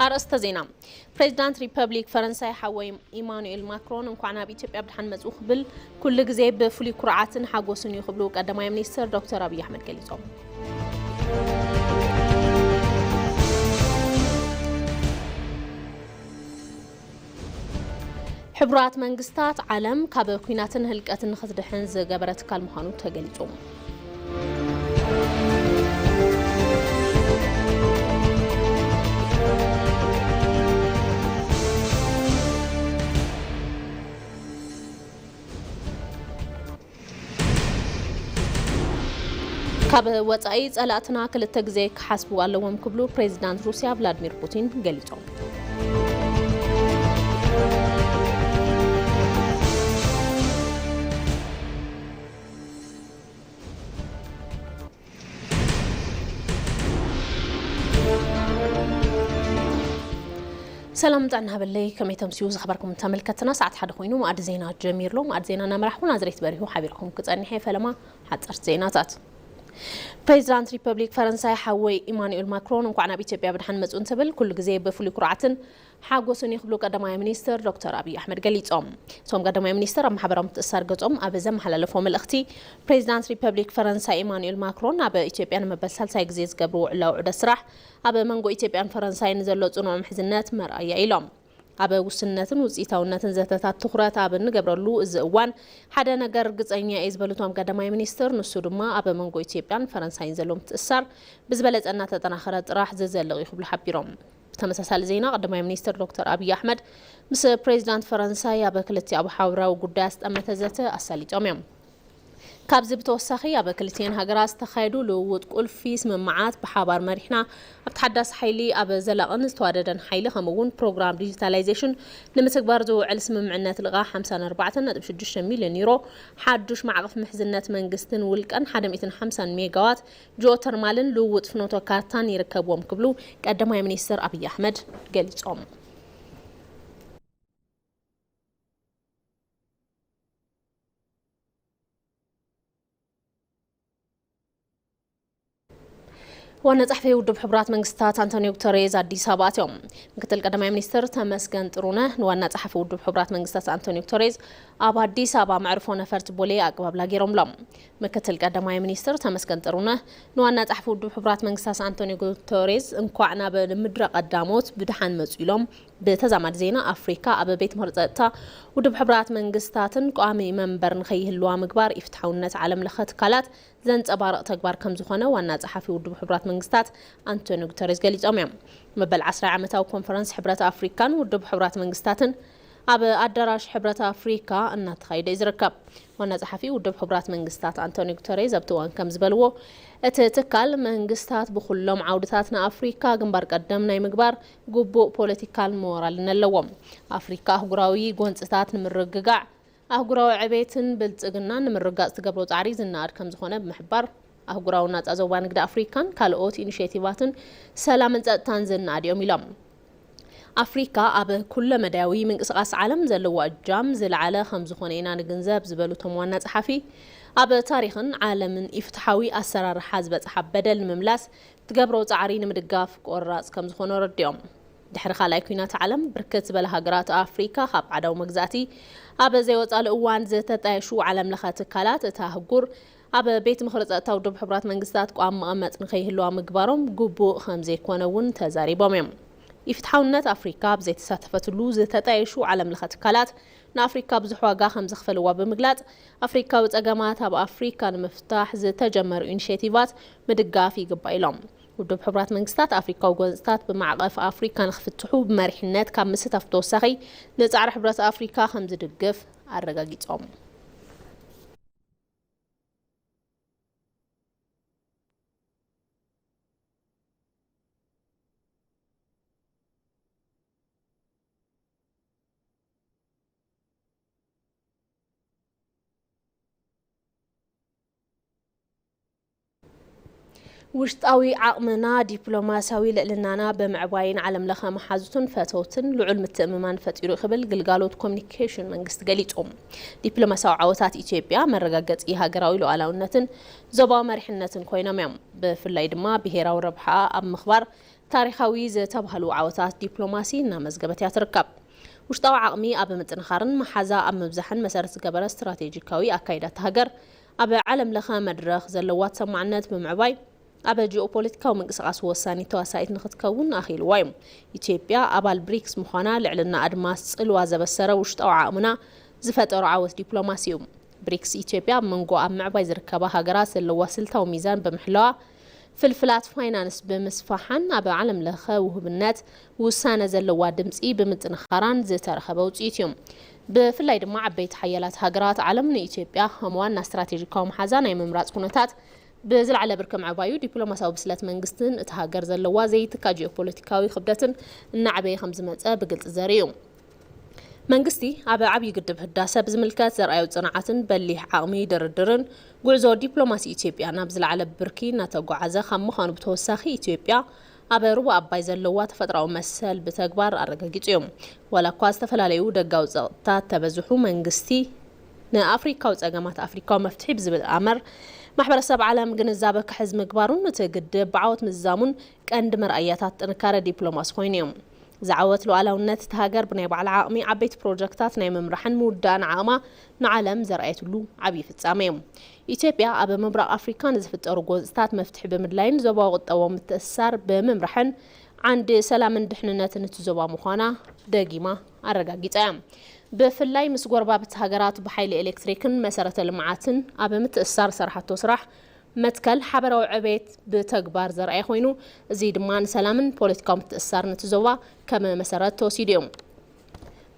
ኣርእስተ ዜና። ፕሬዚዳንት ሪፐብሊክ ፈረንሳይ ሓወይ ኢማኑኤል ማክሮን እንኳዕ ናብ ኢትዮጵያ ብድሓን መጹ ክብል ኩሉ ግዜ ብፍሉይ ኩርዓትን ሓጎስን እዩ ክብሉ ቀዳማይ ሚኒስትር ዶክተር ኣብይ ኣሕመድ ገሊጾም። ሕቡራት መንግስታት ዓለም ካብ ኲናትን ህልቀትን ንኽትድሕን ዝገበረ ትካል ምዃኑ ተገሊጹ። ካብ ወጻኢ ጸላእትና ክልተ ግዜ ክሓስቡ ኣለዎም ክብሉ ፕሬዚዳንት ሩስያ ቭላድሚር ፑቲን ገሊጾም። ሰላም ጥዕና ሃበለይ፣ ከመይ ተምስዩ ዝኸበርኩም ተመልከትና? ሰዓት ሓደ ኮይኑ መኣዲ ዜና ጀሚርሎ። መኣዲ ዜና እናመራሕኩ ናዝሬት በሪሁ ሓቢርኩም ክጸንሕ እየ። ፈለማ ሓጸርቲ ዜናታት። ፕሬዚዳንት ሪፐብሊክ ፈረንሳይ ሓወይ ኢማኑኤል ማክሮን እንኳዕ ናብ ኢትዮጵያ ብድሓን መጹ እንትብል ኩሉ ግዜ ብፍሉይ ኩርዓትን ሓጎስን እዩ ክብሉ ቀዳማይ ሚኒስትር ዶክተር ኣብይ ኣሕመድ ገሊጾም። እቶም ቀዳማይ ሚኒስትር ኣብ ማሕበራዊ ምትእስሳር ገጾም ኣብ ዘመሓላለፎ መልእኽቲ፣ ፕሬዚዳንት ሪፐብሊክ ፈረንሳይ ኢማኑኤል ማክሮን ኣብ ኢትዮጵያ ንመበል ሳልሳይ ግዜ ዝገብርዎ ዕላዊ ዑደት ስራሕ ኣብ መንጎ ኢትዮጵያን ፈረንሳይን ዘሎ ጽኑዕ ምሕዝነት መርኣያ ኢሎም። ኣብ ውስንነትን ውጽኢታውነትን ዘተታት ትኹረት ኣብ እንገብረሉ እዚ እዋን ሓደ ነገር ርግጸኛ እየ ዝበሉ እቶም ቀዳማይ ሚኒስትር፣ ንሱ ድማ ኣብ መንጎ ኢትዮጵያን ፈረንሳይን ዘሎ ምትእስሳር ብዝበለጸ እናተጠናኸረ ጥራሕ ዝዘልቕ እዩ ክብሉ ሓቢሮም። ብተመሳሳሊ ዜና ቀዳማይ ሚኒስትር ዶክተር ኣብይ ኣሕመድ ምስ ፕሬዚዳንት ፈረንሳይ ኣብ ክልቲኣዊ ሓበራዊ ጉዳያት ዝጠመተ ዘተ ኣሳሊጦም እዮም። ካብዚ ብተወሳኺ ኣብ ክልቲኤን ሃገራት ዝተኻየዱ ልውውጥ ቁልፊ ስምምዓት ብሓባር መሪሕና ኣብቲ ሓዳስ ሓይሊ ኣብ ዘላቕን ዝተዋደደን ሓይሊ ከምኡ እውን ፕሮግራም ዲጂታላይዜሽን ንምትግባር ዝውዕል ስምምዕነት ልቓሕ ሓምሳን ኣርባዕተን ነጥቢ ሽዱሽተ ሚልዮን ዩሮ፣ ሓዱሽ ማዕቐፍ ምሕዝነት መንግስትን ውልቀን ሓደ ሚእትን ሓምሳን ሜጋዋት ጂኦተርማልን ልውውጥ ፍኖተ ካርታን ይርከብዎም ክብሉ ቀዳማይ ሚኒስትር ኣብይ ኣሕመድ ገሊጾም። ዋና ጸሓፊ ውድብ ሕቡራት መንግስታት ኣንቶኒዮ ጉተሬዝ ኣዲስ ኣበባ ኣትዮም። ምክትል ቀዳማይ ሚኒስትር ተመስገን ጥሩነህ ንዋና ጸሓፊ ውድብ ሕቡራት መንግስታት ኣንቶኒዮ ጉተሬዝ ኣብ ኣዲስ ኣበባ መዕርፎ ነፈርቲ ቦሌ ኣቀባብላ ገይሮምሎም። ምክትል ቀዳማይ ሚኒስትር ተመስገን ጥሩነህ ንዋና ጸሓፊ ውድብ ሕቡራት መንግስታት ኣንቶኒዮ ጉተሬዝ እንኳዕ ናብ ምድረ ቀዳሞት ብደሓን መጹ ኢሎም። ብተዛማዲ ዜና ኣፍሪካ ኣብ ቤት ምኽሪ ጸጥታ ውድብ ሕቡራት መንግስታትን ቋሚ መንበር ንኸይህልዋ ምግባር ኢፍትሓውነት ዓለም ለኸ ትካላት ዘንጸባርቕ ተግባር ከም ዝኾነ ዋና ጸሓፊ ውድብ ሕቡራት መንግስታት ኣንቶኒዮ ጉተሬዝ ገሊጾም እዮም። መበል ዓስራይ ዓመታዊ ኮንፈረንስ ሕብረት ኣፍሪካን ውድብ ሕቡራት መንግስታትን ኣብ ኣዳራሽ ሕብረት ኣፍሪካ እናተኻየደ እዩ ዝርከብ። ዋና ጸሓፊ ውድብ ሕቡራት መንግስታት ኣንቶኒዮ ጉተሬዝ ኣብቲ እዋን ከም ዝበልዎ፣ እቲ ትካል መንግስታት ብኩሎም ዓውድታት ንኣፍሪካ ግንባር ቀደም ናይ ምግባር ግቡእ ፖለቲካን ሞራልን ኣለዎም። ኣፍሪካ ኣህጉራዊ ጎንፅታት ንምርግጋዕ፣ ኣህጉራዊ ዕቤትን ብልጽግናን ንምርግጋጽ ትገብሮ ጻዕሪ ዝነኣድ ከም ዝኾነ ብምሕባር፣ ኣህጉራዊ ናጻ ዞባ ንግዲ ኣፍሪካን ካልኦት ኢኒሼቲቫትን ሰላምን ጸጥታን ዝነኣድ እዮም ኢሎም። ኣፍሪካ ኣብ ኩለ መዳያዊ ምንቅስቓስ ዓለም ዘለዎ እጃም ዝለዓለ ከም ዝኾነ ኢና ንግንዘብ ዝበሉ እቶም ዋና ጸሓፊ፣ ኣብ ታሪኽን ዓለምን ኢፍትሓዊ ኣሰራርሓ ዝበጽሓ በደል ንምምላስ ትገብሮ ጻዕሪ ንምድጋፍ ቆራጽ ከም ዝኾኑ ኣረዲኦም። ድሕሪ ካልኣይ ኲናት ዓለም፣ ብርክት ዝበላ ሃገራት ኣፍሪካ ካብ ዓዳዊ መግዛእቲ ኣብ ዘይወጻሉ እዋን ዝተጣየሹ ዓለም ለኸ ትካላት እታ ኣህጉር ኣብ ቤት ምኽሪ ጸጥታ ውድብ ሕቡራት መንግስታት ቋሚ መቐመጥ ንኸይህልዋ ምግባሮም ግቡእ ከም ዘይኮነ እውን ተዛሪቦም እዮም። ኢፍትሓውነት ኣፍሪካ ኣብ ዘይተሳተፈትሉ ዝተጣየሹ ዓለም ለኸ ትካላት ንኣፍሪካ ብዙሕ ዋጋ ከም ዘኽፈልዋ ብምግላጽ፣ ኣፍሪካዊ ጸገማት ኣብ ኣፍሪካ ንምፍታሕ ዝተጀመሩ ኢኒሼቲቫት ምድጋፍ ይግባእ ኢሎም። ውድብ ሕቡራት መንግስታት ኣፍሪካዊ ጎንፅታት ብማዕቐፍ ኣፍሪካ ንክፍትሑ ብመሪሕነት ካብ ምስታፍ ተወሳኺ ንፃዕሪ ሕብረት ኣፍሪካ ከም ዝድግፍ ኣረጋጊፆም። ውሽጣዊ ዓቕምና ዲፕሎማሲያዊ ልዕልናና ብምዕባይን ዓለም ለኸ መሓዙትን ፈተውትን ልዑል ምትእምማን ፈጢሩ ክብል ግልጋሎት ኮሚኒኬሽን መንግስቲ ገሊጹ። ዲፕሎማሲያዊ ዓወታት ኢትዮጵያ መረጋገጺ ሃገራዊ ሉዓላውነትን ዞባዊ መሪሕነትን ኮይኖም እዮም። ብፍላይ ድማ ብሄራዊ ረብሓ ኣብ ምኽባር ታሪኻዊ ዝተባህሉ ዓወታት ዲፕሎማሲ እናመዝገበት እያ ትርከብ። ውሽጣዊ ዓቕሚ ኣብ ምጥንኻርን መሓዛ ኣብ ምብዛሕን መሰረት ዝገበረ ስትራቴጂካዊ ኣካይዳ እታ ሃገር፣ ኣብ ዓለም ለኸ መድረኽ ዘለዋ ተሰማዕነት ብምዕባይ፣ ኣብ ጂኦፖለቲካዊ ምንቅስቓስ ወሳኒት ተዋሳኢት ንክትከውን ኣኽኢልዋ እዩ። ኢትዮጵያ ኣባል ብሪክስ ምዃና፣ ልዕልና ኣድማስ ጽልዋ ዘበሰረ ውሽጣዊ ዓቕምና ዝፈጠሮ ዓወት ዲፕሎማሲ እዩ። ብሪክስ፣ ኢትዮጵያ ኣብ መንጎ ኣብ ምዕባይ ዝርከባ ሃገራት ዘለዋ ስልታዊ ሚዛን ብምሕላዋ፣ ፍልፍላት ፋይናንስ ብምስፋሓን ኣብ ዓለም ለኸ ውህብነት ውሳነ ዘለዋ ድምፂ ብምጥንኻራን ዝተረኸበ ውፅኢት እዩ። ብፍላይ ድማ፣ ዓበይቲ ሓያላት ሃገራት ዓለም ንኢትዮጵያ ከም ዋና ስትራቴጂካዊ መሓዛ ናይ ምምራፅ ኩነታት ብዝለዓለ ብርኪ ምዕባዩ፣ ዲፕሎማሲያዊ ብስለት መንግስትን እታ ሃገር ዘለዋ ዘይትካ ጂኦፖለቲካዊ ክብደትን እናዕበየ ከም ዝመፀ ብግልፂ ዘርኢ እዩ። መንግስቲ ኣብ ዓብዪ ግድብ ህዳሰ ብዝምልከት ዘርኣዮ ጽንዓትን በሊሕ ዓቕሚ ድርድርን፣ ጉዕዞ ዲፕሎማሲ ኢትዮጵያ ናብ ዝለዓለ ብርኪ እናተጓዓዘ ካብ ምዃኑ ብተወሳኺ፣ ኢትዮጵያ ኣብ ሩባ ኣባይ ዘለዋ ተፈጥሮኣዊ መሰል ብተግባር ኣረጋጊጹ እዩ። ዋላ እኳ ዝተፈላለዩ ደጋዊ ጸቕጥታት ተበዝሑ፣ መንግስቲ ንኣፍሪካዊ ጸገማት ኣፍሪካዊ መፍትሒ ብዝብል ኣመር ማሕበረሰብ ዓለም ግንዛበ ክሕዝ ምግባሩን፣ እቲ ግድብ ብዓወት ምዝዛሙን ቀንዲ መርኣያታት ጥንካረ ዲፕሎማሲ ኮይኑ እዩ። ዝዓወት ሉዓላውነት እታ ሃገር ብናይ ባዕላ ዓቕሚ ዓበይቲ ፕሮጀክታት ናይ ምምራሕን ምውዳእን ዓቕማ ንዓለም ዘርኣየትሉ ዓብዪ ፍጻመ እዩ። ኢትዮጵያ ኣብ ምብራቕ ኣፍሪካ ንዝፍጠሩ ጎንፅታት መፍትሒ ብምድላይን ዞባዊ ቁጠባዊ ምትእስሳር ብምምራሕን ዓንዲ ሰላምን ድሕንነትን እቲ ዞባ ምዃና ደጊማ ኣረጋጊጻ እያ። ብፍላይ ምስ ጎረባብቲ ሃገራት ብሓይሊ ኤሌክትሪክን መሰረተ ልምዓትን ኣብ ምትእስሳር ዝሰርሓቶ ስራሕ መትከል ሓበራዊ ዕቤት ብተግባር ዘርኣየ ኮይኑ፣ እዚ ድማ ንሰላምን ፖለቲካዊ ምትእስሳርን እቲ ዞባ ከም መሰረት ተወሲዱ እዩ።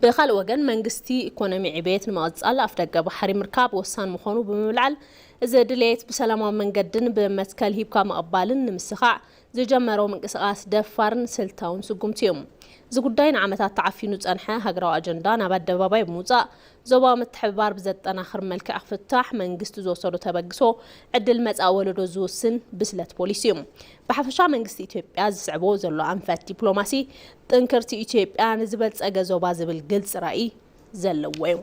ብኻልእ ወገን፣ መንግስቲ ኢኮኖሚ ዕቤት ንምቕጻል ኣፍደገ ባሕሪ ምርካብ ወሳኒ ምዃኑ ብምብላዕ፣ እዚ ድሌት ብሰላማዊ መንገድን ብመትከል ሂብካ ምቕባልን ንምስኻዕ ዝጀመሮ ምንቅስቓስ ደፋርን ስልታውን ስጉምቲ እዩ። እዚ ጉዳይ ንዓመታት ተዓፊኑ ዝጸንሐ ሃገራዊ ኣጀንዳ ናብ ኣደባባይ ብምውጻእ፣ ዞባዊ ምትሕብባር ብዘጠናኽር መልክዕ ክፍታሕ መንግስቲ ዝወሰዶ ተበግሶ፣ ዕድል መጻኢ ወለዶ ዝውስን ብስለት ፖሊሲ እዩ። ብሓፈሻ፣ መንግስቲ ኢትዮጵያ ዝስዕቦ ዘሎ ኣንፈት ዲፕሎማሲ፣ ጥንክርቲ ኢትዮጵያ ንዝበልጸገ ዞባ ዝብል ግልጺ ራእይ ዘለዎ እዩ።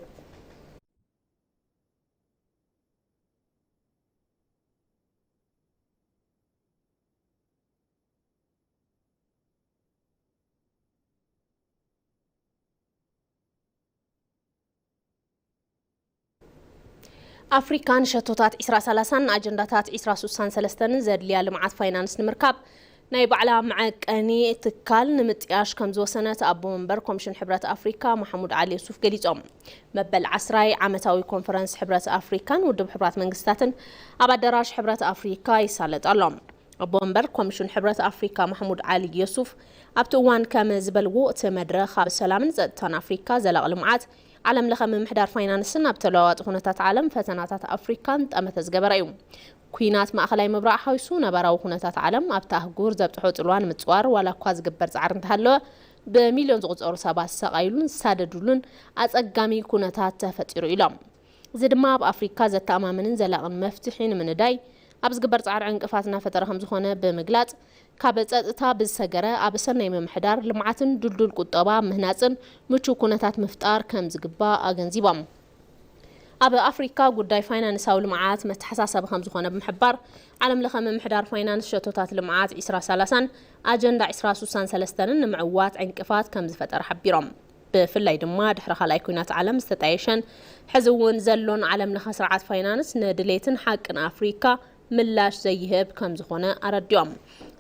ኣፍሪካ ንሸቶታት ዒስራ ሰላሳን ኣጀንዳታት ዒስራ ስሳን ሰለስተን ዘድልያ ልምዓት ፋይናንስ ንምርካብ፣ ናይ ባዕላ መዐቀኒ ትካል ንምጥያሽ ከም ዝወሰነት ኣቦ መንበር ኮሚሽን ሕብረት ኣፍሪካ ማሕሙድ ዓሊ የሱፍ ገሊጾም። መበል ዓስራይ ዓመታዊ ኮንፈረንስ ሕብረት ኣፍሪካን ውድብ ሕቡራት መንግስታትን ኣብ ኣዳራሽ ሕብረት ኣፍሪካ ይሳለጥ ኣሎ። ኣቦ መንበር ኮሚሽን ሕብረት ኣፍሪካ ማሕሙድ ዓሊ የሱፍ ኣብቲ እዋን ከም ዝበልዎ፣ እቲ መድረኽ ኣብ ሰላምን ጸጥታን ኣፍሪካ፣ ዘላቒ ልምዓት፣ ዓለም ለኸ ምምሕዳር ፋይናንስን ኣብ ተለዋዋጢ ኩነታት ዓለም ፈተናታት ኣፍሪካን ጠመተ ዝገበረ እዩ። ኲናት ማእኸላይ ምብራቕ ሓዊሱ ነባራዊ ኩነታት ዓለም ኣብታ ኣህጉር ዘብፅሖ ፅልዋ ንምፅዋር ዋላ እኳ ዝግበር ፃዕሪ እንተሃለወ፣ ብሚልዮን ዝቑፀሩ ሰባት ዝሰቓይሉን ዝሳደድሉን ኣፀጋሚ ኩነታት ተፈጢሩ ኢሎም። እዚ ድማ ኣብ ኣፍሪካ ዘተኣማምንን ዘላቕን መፍትሒ ንምንዳይ ኣብ ዝግበር ፃዕሪ ዕንቅፋት እናፈጠረ ከም ዝኾነ ብምግላፅ፣ ካብ ፀጥታ ብዝሰገረ ኣብ ሰናይ ምምሕዳር፣ ልምዓትን ድልዱል ቁጠባ ምህናፅን ምቹው ኩነታት ምፍጣር ከም ዝግባእ ኣገንዚቦም። ኣብ ኣፍሪካ ጉዳይ ፋይናንሳዊ ልምዓት መተሓሳሰቢ ከም ዝኾነ ብምሕባር፣ ዓለም ለኸ ምምሕዳር ፋይናንስ ሸቶታት ልምዓት ዒስራ ሰላሳን ኣጀንዳ ዒስራ ስሳን ሰለስተን ንምዕዋት ዕንቅፋት ከም ዝፈጠረ ሓቢሮም። ብፍላይ ድማ ድሕሪ ካልኣይ ኲናት ዓለም ዝተጣየሸን ሕዚ እውን ዘሎን ዓለም ለኸ ስርዓት ፋይናንስ ንድሌትን ሓቅን ኣፍሪካ ምላሽ ዘይህብ ከም ዝኾነ ኣረዲኦም።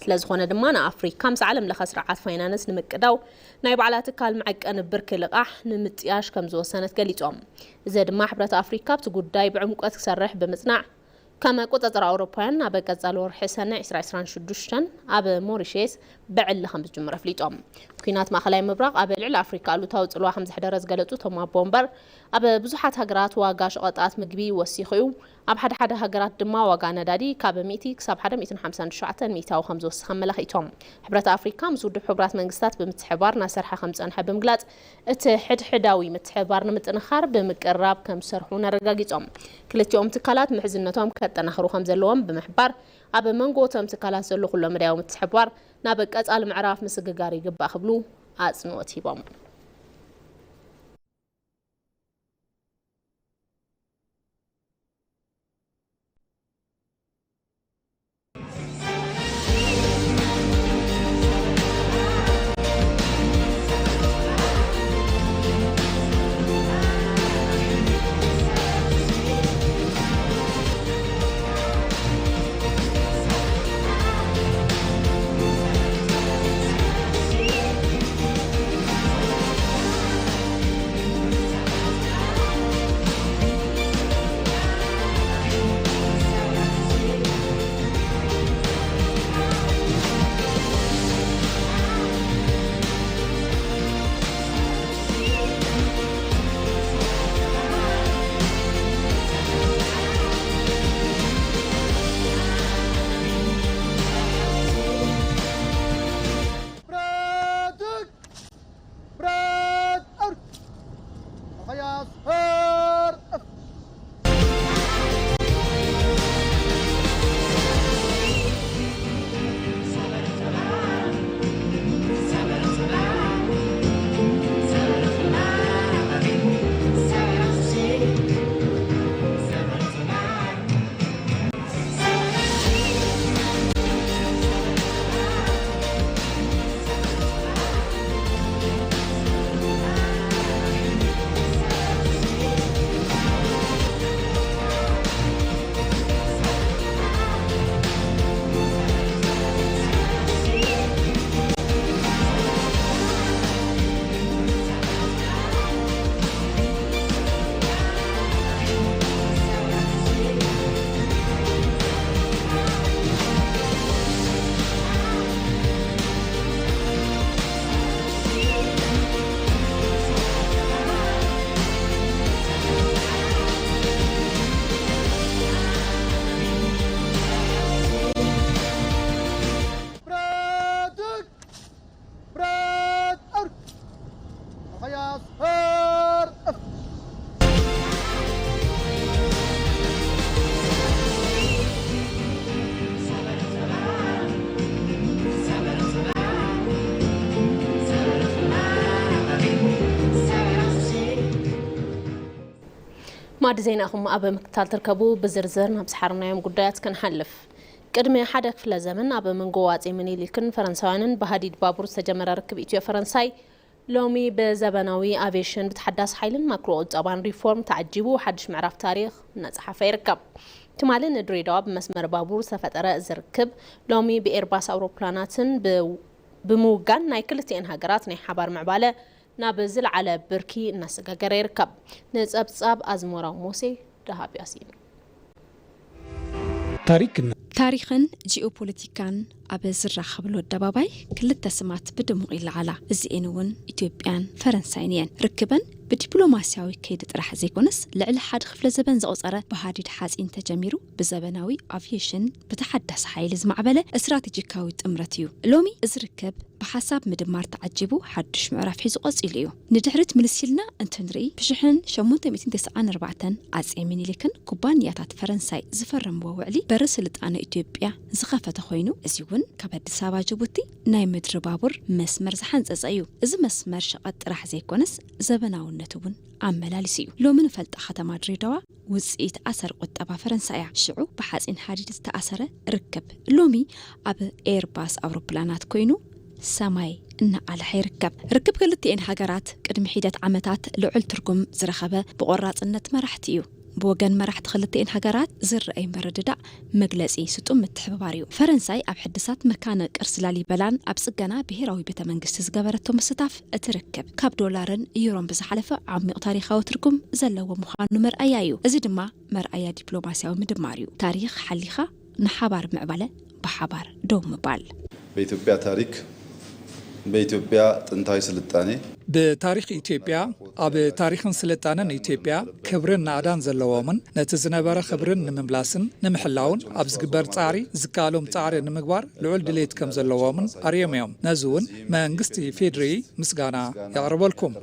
ስለ ዝኾነ ድማ ንኣፍሪካ ምስ ዓለም ለኸ ስርዓት ፋይናንስ ንምቅዳው ናይ ባዕላ ትካል መዐቀኒ ብርኪ ልቓሕ ንምጥያሽ ከም ዝወሰነት ገሊጾም። እዚ ድማ ሕብረት ኣፍሪካ ኣብቲ ጉዳይ ብዕምቆት ክሰርሕ ብምጽናዕ፣ ከም ኣቆጻጽራ ኣውሮፓውያን ኣብ ቀጻሊ ወርሒ ሰነ ዒስራ ዒስራን ሽዱሽተን ኣብ ሞሪሸስ ብዕሊ ከም ዝጅምር ኣፍሊጦም። ኲናት ማእኸላይ ምብራቕ ኣብ ልዕሊ ኣፍሪካ ኣሉታዊ ጽልዋ ከም ዘሕደረ ዝገለጹ እቶም ኣቦ ወንበር፣ ኣብ ብዙሓት ሃገራት ዋጋ ሸቐጣት ምግቢ ወሲኹ እዩ። ኣብ ሓደ ሓደ ሃገራት ድማ ዋጋ ነዳዲ ካብ ሚእቲ ክሳብ ሓደ ሚእትን ሓምሳን ትሽዓተን ሚእታዊ ከም ዝወሰኸ ኣመላኺቶም። ሕብረት ኣፍሪካ ምስ ውድብ ሕቡራት መንግስታት ብምትሕብባር እናሰርሐ ከም ዝጸንሐ ብምግላጽ፣ እቲ ሕድሕዳዊ ምትሕብባር ንምጥንኻር ብምቅርራብ ከም ዝሰርሑ ኣረጋጊጾም። ክልቲኦም ትካላት ምሕዝነቶም ከጠናኽሩ ከም ዘለዎም ብምሕባር፣ ኣብ መንጎ እቶም ትካላት ዘሎ ኩሎ መዳያዊ ምትሕብባር ናብ ቀጻሊ ምዕራፍ ምስግጋር ይግባእ ክብሉ ኣጽንኦት ሂቦም። ማዕዲ ዜናኹም ኣብ ምክትታል ትርከቡ። ብዝርዝር ናብ ዝሓርናዮም ጉዳያት ክንሓልፍ። ቅድሚ ሓደ ክፍለ ዘመን ኣብ መንጎ ኣጼ ምኒልክን ፈረንሳውያንን ብሃዲድ ባቡር ዝተጀመረ ርክብ ኢትዮ ፈረንሳይ ሎሚ ብዘበናዊ ኣቪዬሽን፣ ብተሓዳሲ ሓይልን ማክሮ ቁጠባን ሪፎርም ተዓጂቡ ሓድሽ ምዕራፍ ታሪኽ እናጸሓፈ ይርከብ። ትማሊ ንድሬዳዋ ብመስመር ባቡር ዝተፈጠረ እዚ ርክብ ሎሚ ብኤርባስ ኣውሮፕላናትን ብ-፣ ብምውጋን ናይ ክልቲኤን ሃገራት ናይ ሓባር ምዕባለ ናብ ዝለዓለ ብርኪ እናሰጋገረ ይርከብ። ንጸብጻብ ኣዝመራው ሞሴ ደሃብ ያሲን። ታሪክን ታሪኽን ጂኦፖለቲካን ኣብ ዝራኸብሉ ኣደባባይ ክልተ ስማት ብድሙቕ ይለዓላ። እዚኤን እውን ኢትዮጵያን ፈረንሳይን እየን። ርክበን ብዲፕሎማስያዊ ከይዲ ጥራሕ ዘይኮነስ፣ ልዕሊ ሓደ ክፍለ ዘበን ዘቑጸረ ብሃዲድ ሓጺን ተጀሚሩ ብዘበናዊ ኣቪዬሽን ብተሓዳሲ ሓይሊ ዝማዕበለ ስትራቴጂካዊ ጥምረት እዩ። ሎሚ እዚ ርክብ ብሓሳብ ምድማር ተዓጂቡ ሓድሽ ምዕራፍ ሒዙ ቀጺሉ እዩ። ንድሕሪት ምልስ ኢልና እንትንርኢ፣ ብሽሕን ሸሞንተ ሚእትን ተስዓን ኣርባዕተን ኣጼ ሚኒሊክን ኩባንያታት ፈረንሳይ ዝፈረምዎ ውዕሊ በሪ ስልጣነ ኢትዮጵያ ዝኸፈተ ኮይኑ፣ እዚ እውን ካብ ኣዲስ ኣበባ ጅቡቲ ናይ ምድሪ ባቡር መስመር ዝሓንጸጸ እዩ። እዚ መስመር ሸቐጥ ጥራሕ ዘይኮነስ፣ ዘበናውነት እውን ኣመላሊሱ እዩ። ሎሚ ንፈልጣ ከተማ ድሬዳዋ ውጽኢት ኣሰር ቁጠባ ፈረንሳ እያ። ሽዑ ብሓጺን ሓዲድ ዝተኣሰረ ርክብ ሎሚ ኣብ ኤርባስ ኣውሮፕላናት ኮይኑ ሰማይ እናኣልሐ ይርከብ። ርክብ ክልቲኤን ሃገራት ቅድሚ ሒደት ዓመታት ልዑል ትርጉም ዝረኸበ ብቆራጽነት መራሕቲ እዩ። ብወገን መራሕቲ ክልቲኤን ሃገራት ዝረኣይ ምርድዳእ መግለጺ ስጡም ምትሕብባር እዩ። ፈረንሳይ ኣብ ሕድሳት መካነ ቅርሲ ላሊበላን ኣብ ጽገና ብሄራዊ ቤተ መንግስቲ ዝገበረቶ ምስታፍ፣ እቲ ርክብ ካብ ዶላርን ዩሮን ብዝሓለፈ ዓሚቕ ታሪኻዊ ትርጉም ዘለዎ ምዃኑ መርኣያ እዩ። እዚ ድማ መርኣያ ዲፕሎማስያዊ ምድማር እዩ። ታሪኽ ሓሊኻ ንሓባር ምዕባለ ብሓባር ደው ምባል። በኢትዮጵያ ታሪክ፣ በኢትዮጵያ ጥንታዊ ስልጣኔ። ብታሪኽ ኢትዮጵያ፣ ኣብ ታሪኽን ስልጣነን ኢትዮጵያ ክብርን ናእዳን ዘለዎምን፣ ነቲ ዝነበረ ክብርን ንምምላስን ንምሕላውን ኣብ ዝግበር ጻዕሪ ዝከኣሎም ጻዕሪ ንምግባር ልዑል ድሌት ከም ዘለዎምን ኣርእዮም እዮም። ነዚ እውን መንግስቲ ፌድሪ ምስጋና የቕርበልኩም።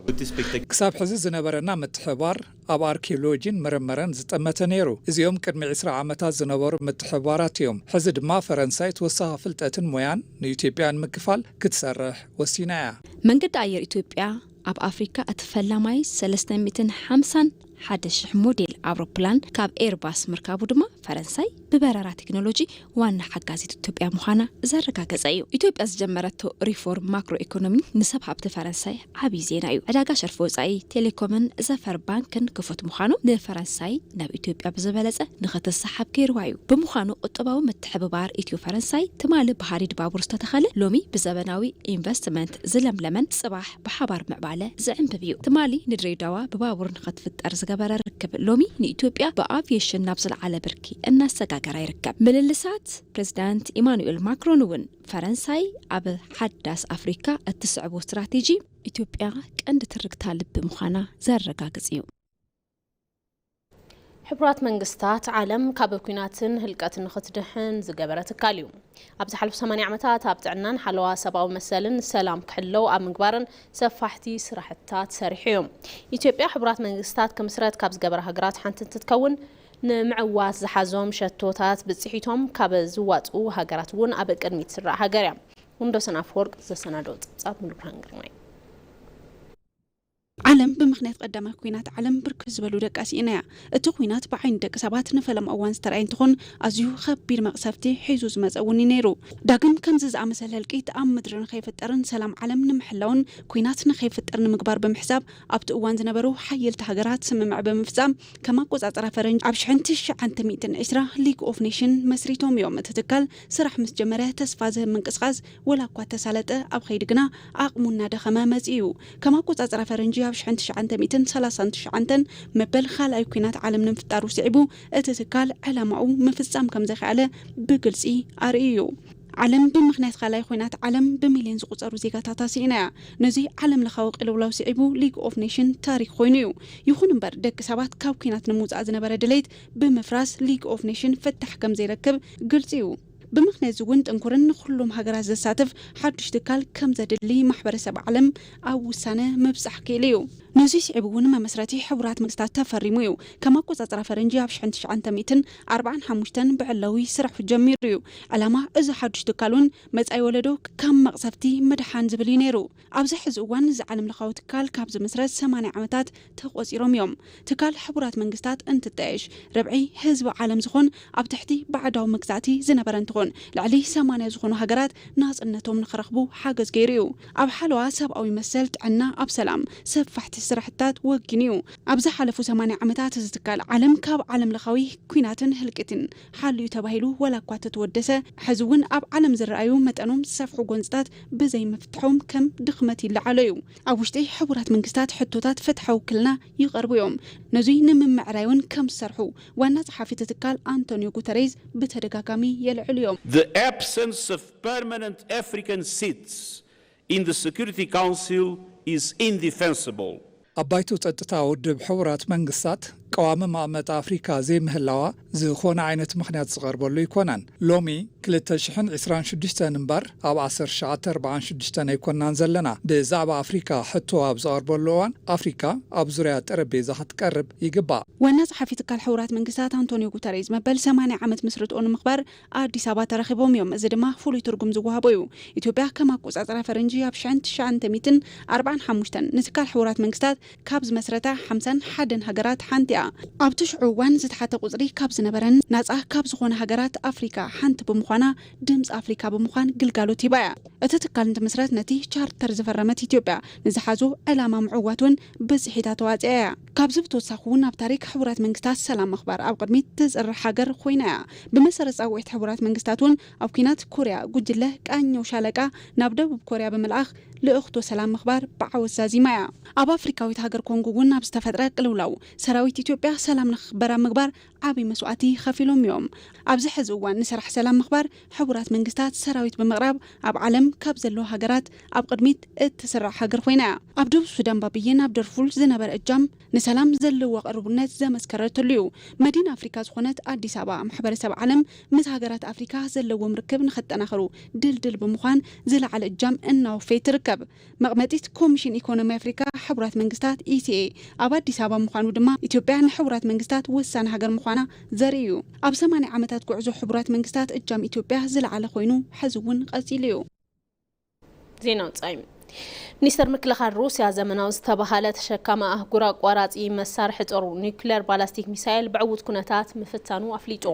ክሳብ ሕዚ ዝነበረና ምትሕባር ኣብ ኣርኪኦሎጂን ምርምርን ዝጠመተ ነይሩ። እዚኦም ቅድሚ ዕስራ ዓመታት ዝነበሩ ምትሕባራት እዮም። ሕዚ ድማ ፈረንሳይ ተወሳኺ ፍልጠትን ሞያን ንኢትዮጵያ ንምክፋል ክትሰርሕ ወሲና እያ። መንገዲ ኣየር ኢትዮጵያ ኣብ ኣፍሪካ እቲ ፈላማይ ሰለስተ ሚእትን ሓምሳን ሓደ ሽሕ ሞዴል ኣውሮፕላን ካብ ኤርባስ ምርካቡ ድማ ፈረንሳይ ብበረራ ቴክኖሎጂ ዋና ሓጋዚት ኢትዮጵያ ምዃና ዘረጋገጸ እዩ። ኢትዮጵያ ዝጀመረቶ ሪፎርም ማክሮ ኢኮኖሚ ንሰብ ሃብቲ ፈረንሳይ ዓብዪ ዜና እዩ። ዕዳጋ ሸርፊ ወጻኢ፣ ቴሌኮምን ዘፈር ባንክን ክፉት ምዃኑ ንፈረንሳይ ናብ ኢትዮጵያ ብዝበለጸ ንኽትሰሓብ ገይርዋ እዩ። ብምዃኑ ቁጠባዊ ምትሕብባር ኢትዮ ፈረንሳይ ትማሊ ብሃዲድ ባቡር ዝተተኸለ ሎሚ ብዘበናዊ ኢንቨስትመንት ዝለምለመን ጽባሕ ብሓባር ምዕባለ ዝዕንብብ እዩ። ትማሊ ንድሬዳዋ ብባቡር ንኽትፍጠር ዝገበረ ርክብ ሎሚ ንኢትዮጵያ ብኣቪዬሽን ናብ ዝለዓለ ብርኪ እናሰጋገራ ይርከብ። ምልልሳት ፕሬዚዳንት ኢማኑኤል ማክሮን እውን ፈረንሳይ ኣብ ሓዳስ ኣፍሪካ እትስዕቦ ስትራቴጂ ኢትዮጵያ ቀንዲ ትርክታ ልቢ ምዃና ዘረጋግጽ እዩ። ሕቡራት መንግስታት ዓለም ካብ ኲናትን ህልቀትን ንኽትድሕን ዝገበረ ትካል እዩ። ኣብ ዝሓለፉ ሰማንያ ዓመታት ኣብ ጥዕናን ሓለዋ ሰብኣዊ መሰልን ሰላም ክሕለው ኣብ ምግባርን ሰፋሕቲ ስራሕታት ሰሪሑ እዩ። ኢትዮጵያ ሕቡራት መንግስታት ክምስረት ካብ ዝገበራ ሃገራት ሓንቲ እንትትከውን፣ ንምዕዋት ዝሓዞም ሸቶታት ብፅሒቶም ካብ ዝዋፅኡ ሃገራት እውን ኣብ ቅድሚት ትስራዕ ሃገር እያ። ወንዶሰን ኣፈወርቅ ዘሰናደኦ ፀብፃብ ሙሉብርሃን ግርማይ። ዓለም ብምኽንያት ቀዳማይ ኲናት ዓለም ብርክት ዝበሉ ደቃ ስኢና እያ። እቲ ኲናት ብዓይኒ ደቂ ሰባት ንፈለማ እዋን ዝተረኣየ እንትኾን፣ ኣዝዩ ኸቢድ መቕሰፍቲ ሒዙ ዝመጸ እውን እዩ ነይሩ። ዳግም ከምዚ ዝኣመሰለ ህልቂት ኣብ ምድሪ ንኸይፍጠርን ሰላም ዓለም ንምሕላውን ኲናት ንኸይፍጠር ንምግባር ብምሕሳብ፣ ኣብቲ እዋን ዝነበሩ ሓየልቲ ሃገራት ስምምዕ ብምፍጻም፣ ከም ኣቆጻጽራ ፈረንጂ ኣብ ሽሕን ትሽዓተ ሚእትን ዕስራ ሊግ ኦፍ ኔሽን መስሪቶም እዮም። እቲ ትካል ስራሕ ምስ ጀመረ ተስፋ ዝህብ ምንቅስቓስ ወላ እኳ ተሳለጠ፣ ኣብ ኸይዲ ግና ዓቕሙ እናደኸመ መጺኡ እዩ። ከም ኣቆጻጽራ ፈረንጂ ኣብ ሽሕን ትሽዓተ ሚእትን ሰላሳን ትሽዓተን መበል ካልኣይ ኲናት ዓለም ንምፍጣሩ ስዒቡ፣ እቲ ትካል ዕላማኡ ምፍጻም ከም ዘይከኣለ ብግልጺ ኣርእዩ እዩ። ዓለም ብምኽንያት ካልኣይ ኲናት ዓለም ብሚልዮን ዝቑጸሩ ዜጋታታ ስኢና እያ። ነዚ ዓለም ለኻዊ ቅልውላው ስዒቡ ሊግ ኦፍ ኔሽን ታሪኽ ኮይኑ እዩ። ይኹን እምበር ደቂ ሰባት ካብ ኲናት ንምውጻእ ዝነበረ ድሌት ብምፍራስ ሊግ ኦፍ ኔሽን ፍታሕ ከም ዘይረክብ ግልጺ እዩ። ብምኽንያት እዚ እውን ጥንኩርን ንኹሎም ሃገራት ዘሳትፍ ሓዱሽ ትካል ከም ዘድሊ ማሕበረሰብ ዓለም ኣብ ውሳነ ምብጻሕ ክኢሉ እዩ። ነዚ ስዒቡ እውን መመስረቲ ሕቡራት መንግስታት ተፈሪሙ እዩ። ከም ኣቆጻጽራ ፈረንጂ ኣብ ሽሕን ትሽዓተ ሚእትን ኣርባዓን ሓሙሽተን ብዕላዊ ስራሑ ጀሚሩ እዩ። ዕላማ እዚ ሓዱሽ ትካል እውን መጻኢ ወለዶ ካብ መቕሰፍቲ ምድሓን ዝብል እዩ ነይሩ። ኣብዚ ሕዚ እዋን እዚ ዓለም ለኻዊ ትካል ካብ ዝምስረት ሰማንያ ዓመታት ተቖጺሮም እዮም። ትካል ሕቡራት መንግስታት እንትጣየሽ ርብዒ ህዝቢ ዓለም ዝኾን ኣብ ትሕቲ ባዕዳዊ መግዛእቲ ዝነበረ እንትኾን ልዕሊ ሰማንያ ዝኾኑ ሃገራት ናጽነቶም ንኽረኽቡ ሓገዝ ገይሩ እዩ። ኣብ ሓለዋ ሰብኣዊ መሰል፣ ጥዕና፣ ኣብ ሰላም ሰፋሕቲ ስራሕታት ወጊኑ እዩ። ኣብ ዝሓለፉ ሰማንያ ዓመታት እዚ ትካል ዓለም ካብ ዓለም ለኻዊ ኲናትን ህልቂትን ሓልዩ ተባሂሉ ዋላ እኳ ተተወደሰ፣ ሕዚ እውን ኣብ ዓለም ዝረኣዩ መጠኖም ዝሰፍሑ ጎንፅታት ብዘይምፍትሖም ከም ድኽመት ይለዓሎ እዩ። ኣብ ውሽጢ ሕቡራት መንግስታት ሕቶታት ፍትሓዊ ውክልና ይቐርቡ እዮም። ነዙይ ንምምዕራይ እውን ከም ዝሰርሑ ዋና ጸሓፊ እቲ ትካል ኣንቶኒዮ ጉተሬዝ ብተደጋጋሚ የልዕሉ እዮም። The absence of permanent African seats in the Security Council is indefensible. ኣብ ባይቶ ጸጥታ ውድብ ሕቡራት መንግስታት ቀዋሚ መቐመጢ ኣፍሪካ ዘይምህላዋ ዝኾነ ዓይነት ምኽንያት ዝቐርበሉ ኣይኮነን። ሎሚ ክልተ ሽሕን ዕስራን ሽዱሽተን እምበር ኣብ ዓሰርተ ትሽዓተ ኣርባዓን ሽዱሽተን ኣይኮናን ዘለና። ብዛዕባ ኣፍሪካ ሕቶ ኣብ ዝቐርበሉ እዋን ኣፍሪካ ኣብ ዙርያ ጠረጴዛ ክትቀርብ ይግባእ። ዋና ጸሓፊ ትካል ሕቡራት መንግስታት ኣንቶኒዮ ጉተሬዝ መበል ሰማንያ ዓመት ምስርትኡ ንምኽባር ኣዲስ ኣበባ ተረኺቦም እዮም። እዚ ድማ ፍሉይ ትርጉም ዝወሃቦ እዩ። ኢትዮጵያ ከም ኣቆጻጽራ ፈረንጂ ኣብ ሽሕን ትሽዓተ ሚእትን ኣርባዓን ሓሙሽተን ንትካል ሕቡራት መንግስታት ካብ ዝመስረታ ሓምሳን ሓደን ሃገራት ሓንቲ እያ። ኣብቲ ሽዑ እዋን ዝተሓተ ቁጽሪ ካብ ዝነበረን ናጻ ካብ ዝኾነ ሃገራት ኣፍሪካ ሓንቲ ብምዃና ድምፂ ኣፍሪካ ብምዃን ግልጋሎት ሂባ እያ። እቲ ትካል እንትምስረት ነቲ ቻርተር ዝፈረመት ኢትዮጵያ ንዝሓዞ ዕላማ ምዕዋት እውን ብፅሒታ ተዋፂኣ እያ። ካብዚ ብተወሳኺ እውን ኣብ ታሪክ ሕቡራት መንግስታት ሰላም ምኽባር ኣብ ቅድሚት ትፅርሕ ሃገር ኮይና እያ። ብመሰረት ፃውዒት ሕቡራት መንግስታት እውን ኣብ ኲናት ኮርያ ጉጅለ ቃኘው ሻለቃ ናብ ደቡብ ኮርያ ብምልኣኽ ልእኽቶ ሰላም ምኽባር ብዓወት ዛዚማ እያ። ኣብ ኣፍሪካዊት ሃገር ኮንጎ እውን ኣብ ዝተፈጥረ ቅልውላው ሰራዊት ኢትዮጵያ ሰላም ንክኽበር ኣብ ምግባር ዓብዪ መስዋእቲ ከፊሎም እዮም። ኣብዚ ሕዚ እዋን ንስራሕ ሰላም ምኽባር ሕቡራት መንግስታት ሰራዊት ብምቕራብ ኣብ ዓለም ካብ ዘለዋ ሃገራት ኣብ ቅድሚት እትስራዕ ሃገር ኮይና እያ። ኣብ ደቡብ ሱዳን ባብየን ኣብ ደርፉር ዝነበረ እጃም ንሰላም ዘለዎ ቅርቡነት ዘመስከረትሉ እዩ። መዲና ኣፍሪካ ዝኾነት ኣዲስ ኣበባ ማሕበረሰብ ዓለም ምስ ሃገራት ኣፍሪካ ዘለዎም ርክብ ንኸጠናኽሩ ድልድል ብምዃን ዝለዓለ እጃም እናወፈየት ትርከብ። መቐመጢት ኮሚሽን ኢኮኖሚ ኣፍሪካ ሕቡራት መንግስታት ኢሲኤ ኣብ ኣዲስ ኣበባ ምዃኑ ድማ ኢትዮጵያ ንሕቡራት መንግስታት ወሳኒ ሃገር ምዃና ዘርኢ እዩ። ኣብ ሰማንያ ዓመታት ጉዕዞ ሕቡራት መንግስታት እጃም ኢትዮጵያ ዝለዓለ ኮይኑ ሕዚ እውን ቀፂሉ እዩ። ዜና ወፃኢ። ሚኒስተር ምክልኻል ሩስያ ዘመናዊ ዝተባሃለ ተሸካሚ ኣህጉር ኣቋራፂ መሳርሒ ጦር ኒውክሌር ባላስቲክ ሚሳይል ብዕዉት ኩነታት ምፍታኑ ኣፍሊጡ።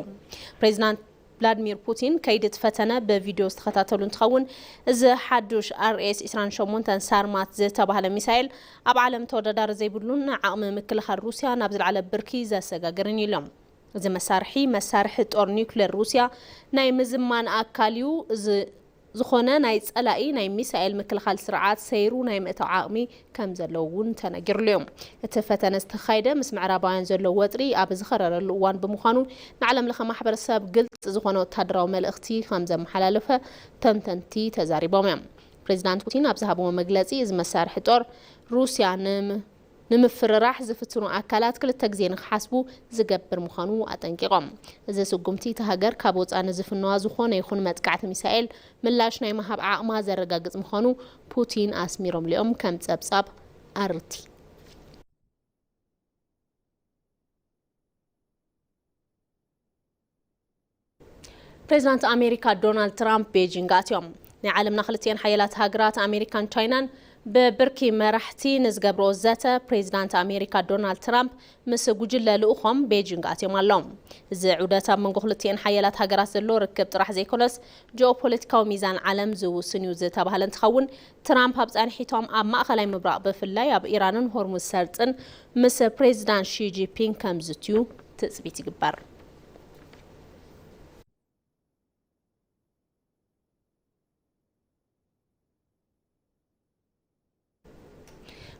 ፕሬዚዳንት ቭላድሚር ፑቲን ከይዲ እቲ ፈተነ ብቪድዮ ዝተኸታተሉ እንትኸውን፣ እዚ ሓዱሽ ኣርኤስ ዕስራን ሸሞንተን ሳርማት ዝተባህለ ሚሳይል ኣብ ዓለም ተወዳዳሪ ዘይብሉን ንዓቕሚ ምክልኻል ሩስያ ናብ ዝለዓለ ብርኪ ዘሰጋግርን እዩ ኢሎም። እዚ መሳርሒ መሳርሒ ጦር ኒውክሌር ሩስያ ናይ ምዝማን ኣካል እዩ። እዚ ዝኾነ ናይ ጸላኢ ናይ ሚሳኤል ምክልኻል ስርዓት ሰይሩ ናይ ምእታው ዓቕሚ ከም ዘለዎ እውን ተነጊርሉ እዩ። እቲ ፈተነ ዝተኻየደ ምስ ምዕራባውያን ዘሎ ወጥሪ ኣብ ዝኸረረሉ እዋን ብምዃኑ ንዓለም ለኸ ማሕበረሰብ ግልፂ ዝኾነ ወታደራዊ መልእኽቲ ከም ዘመሓላለፈ ተንተንቲ ተዛሪቦም እዮም። ፕሬዚዳንት ፑቲን ኣብ ዝሃብዎ መግለፂ እዚ መሳርሒ ጦር ሩስያ ንም ንምፍርራሕ ዝፍትኑ ኣካላት ክልተ ግዜ ንክሓስቡ ዝገብር ምዃኑ ኣጠንቂቖም። እዚ ስጉምቲ እታ ሃገር ካብ ወፃኢ ንዝፍነዋ ዝኾነ ይኹን መጥቃዕቲ ሚሳኤል ምላሽ ናይ ምሃብ ዓቕማ ዘረጋግፅ ምዃኑ ፑቲን ኣስሚሮምሉ እዮም ከም ፀብፃብ ኣርቲ። ፕሬዚዳንት ኣሜሪካ ዶናልድ ትራምፕ ቤጂንግ ኣትዮም። ናይ ዓለምና ክልቲኤን ሓያላት ሃገራት ኣሜሪካን ቻይናን ብብርኪ መራሕቲ ንዝገብርኦ ዘተ ፕሬዚዳንት ኣሜሪካ ዶናልድ ትራምፕ ምስ ጉጅለ ልኡኾም ቤጂንግ ኣትዮም ኣለዉ። እዚ ዑደት ኣብ መንጎ ክልቲኤን ሓያላት ሃገራት ዘሎ ርክብ ጥራሕ ዘይኮነስ ጂኦፖለቲካዊ ሚዛን ዓለም ዝውስን እዩ ዝተባህለ እንትኸውን ትራምፕ ኣብ ፃንሒቶም ኣብ ማእኸላይ ምብራቕ ብፍላይ ኣብ ኢራንን ሆርሙዝ ሰርጥን ምስ ፕሬዚዳንት ሺ ጂንፒንግ ከም ዝዝትዩ ትፅቢት ይግበር።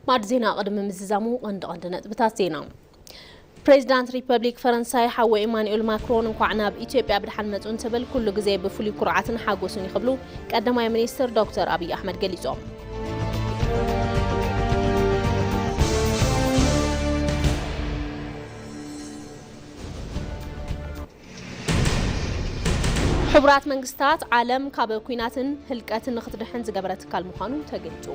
ማዕድ ዜና ቅድሚ ምዝዛሙ ቀንዲ ቀንዲ ነጥብታት ዜና። ፕሬዚዳንት ሪፐብሊክ ፈረንሳይ ሓወ ኢማኑኤል ማክሮን እንኳዕ ናብ ኢትዮጵያ ብድሓን መፁ እንትብል ኩሉ ግዜ ብፍሉይ ኩርዓትን ሓጎስን ይኽብሉ ቀዳማይ ሚኒስትር ዶክተር ኣብይ ኣሕመድ ገሊፆም። ሕቡራት መንግስታት፣ ዓለም ካብ ኲናትን ህልቀትን ንኽትድሕን ዝገበረ ትካል ምዃኑ ተገሊጹ።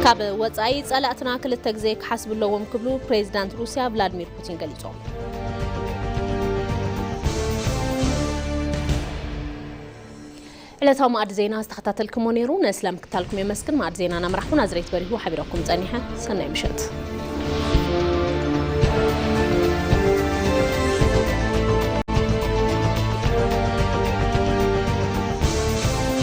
ካብ ወጻኢ፣ ጸላእትና ክልተ ግዜ ክሓስቡ ኣለዎም ክብሉ ፕሬዚዳንት ሩስያ ቭላድሚር ፑቲን ገሊጾም። ዕለታዊ መኣዲ ዜና ዝተኸታተልኩሞ ነይሩ። ንስለ ምክታልኩም የመስግን። መኣዲ ዜና እናመራሕኩ ናዝሬት በሪሁ ሓቢረኩም ጸኒሐ። ሰናይ ምሸት።